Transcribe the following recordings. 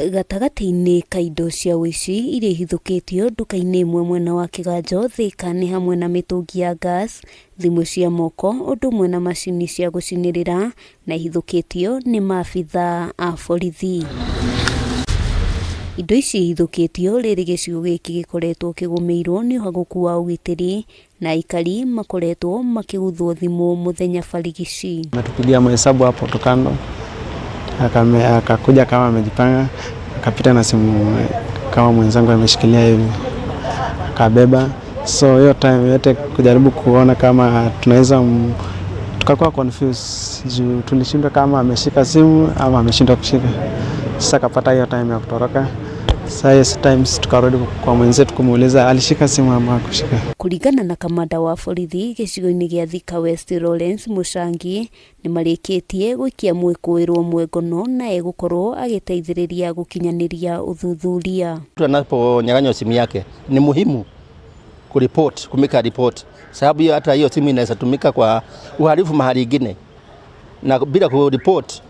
Gatagatĩ-inĩ ka indo cia ũici iria ihithũkĩtio nduka-inĩ ĩmwe mwena wa Kĩganjo, Thĩka, nĩ hamwe na mĩtũngi ya gas, thimũ cia moko, ũndũ ũmwe na macini cia gũcinĩrĩra, na ihithũkĩtio nĩ maabithaa a borithi. Indo ici ihithũkĩtio rĩrĩ gĩcigo gĩkĩ gĩkoretwo kĩgũmĩirwo nĩ ũhagũku wa ũgitĩri, na aikari makoretwo makĩguthwo thimũ mũthenya barigici. Ametupigia mahesabu hapo tu kando, akakuja kama amejipanga, akapita na simu kama mwenzangu ameshikilia hivi, akabeba. So hiyo time yote kujaribu kuona kama tunaweza, tukakuwa confused juu tulishindwa kama ameshika simu ama ameshindwa kushika. Sasa akapata hiyo time ya kutoroka. Sasa hiyo times tukarudi kwa mwenzetu kumuuliza alishika simu ama hakushika. Kũringana na kamanda wa borithi gĩcigo-inĩ gĩa Thika West, Lawrence Muchangi, nĩ marĩkĩtie gũikia mwĩkũĩrwo ũmwe ngono na egũkorwo agĩteithĩrĩria gũkinyanĩria ũthuthuria. Mtu anaponyang'anywa simu yake ni muhimu kuripoti, kumake report, sababu hiyo hata hiyo simu inaweza tumika kwa uhalifu mahali ingine, na bila kuripoti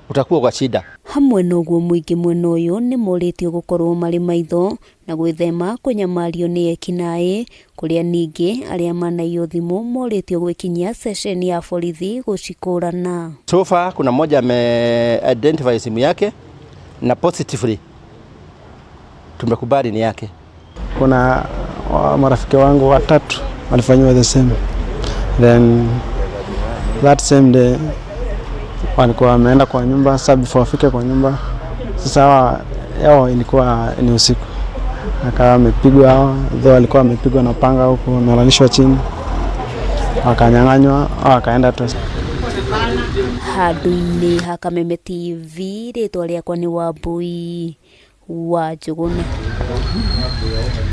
utakuwa kwa shida. Hamwe na ũguo, mũingĩ mwena ũyũ nĩ morĩtio gũkorwo marĩ maitho na gwĩthema kũnyamario nĩ ekinaĩ, kũrĩa ningĩ arĩa manaiywo thimũ morĩtio gwĩkinyia ceceni ya borithi gũcikũrana. So far kuna mmoja ame identify simu yake na positively tumekubali ni yake. Kuna marafiki wangu watatu walifanyiwa the same, then that same day walikuwa wameenda kwa nyumba. Sasa before wafike kwa nyumba, sasa hawa yao ilikuwa ni usiku, akawa wamepigwa hao, though walikuwa wamepigwa na panga huku, wamelalishwa chini, wakanyang'anywa, wakaenda tu. Handũ-inĩ ha Kameme TV, rĩtwa rĩakwa nĩ Wambui wa Njũgũna.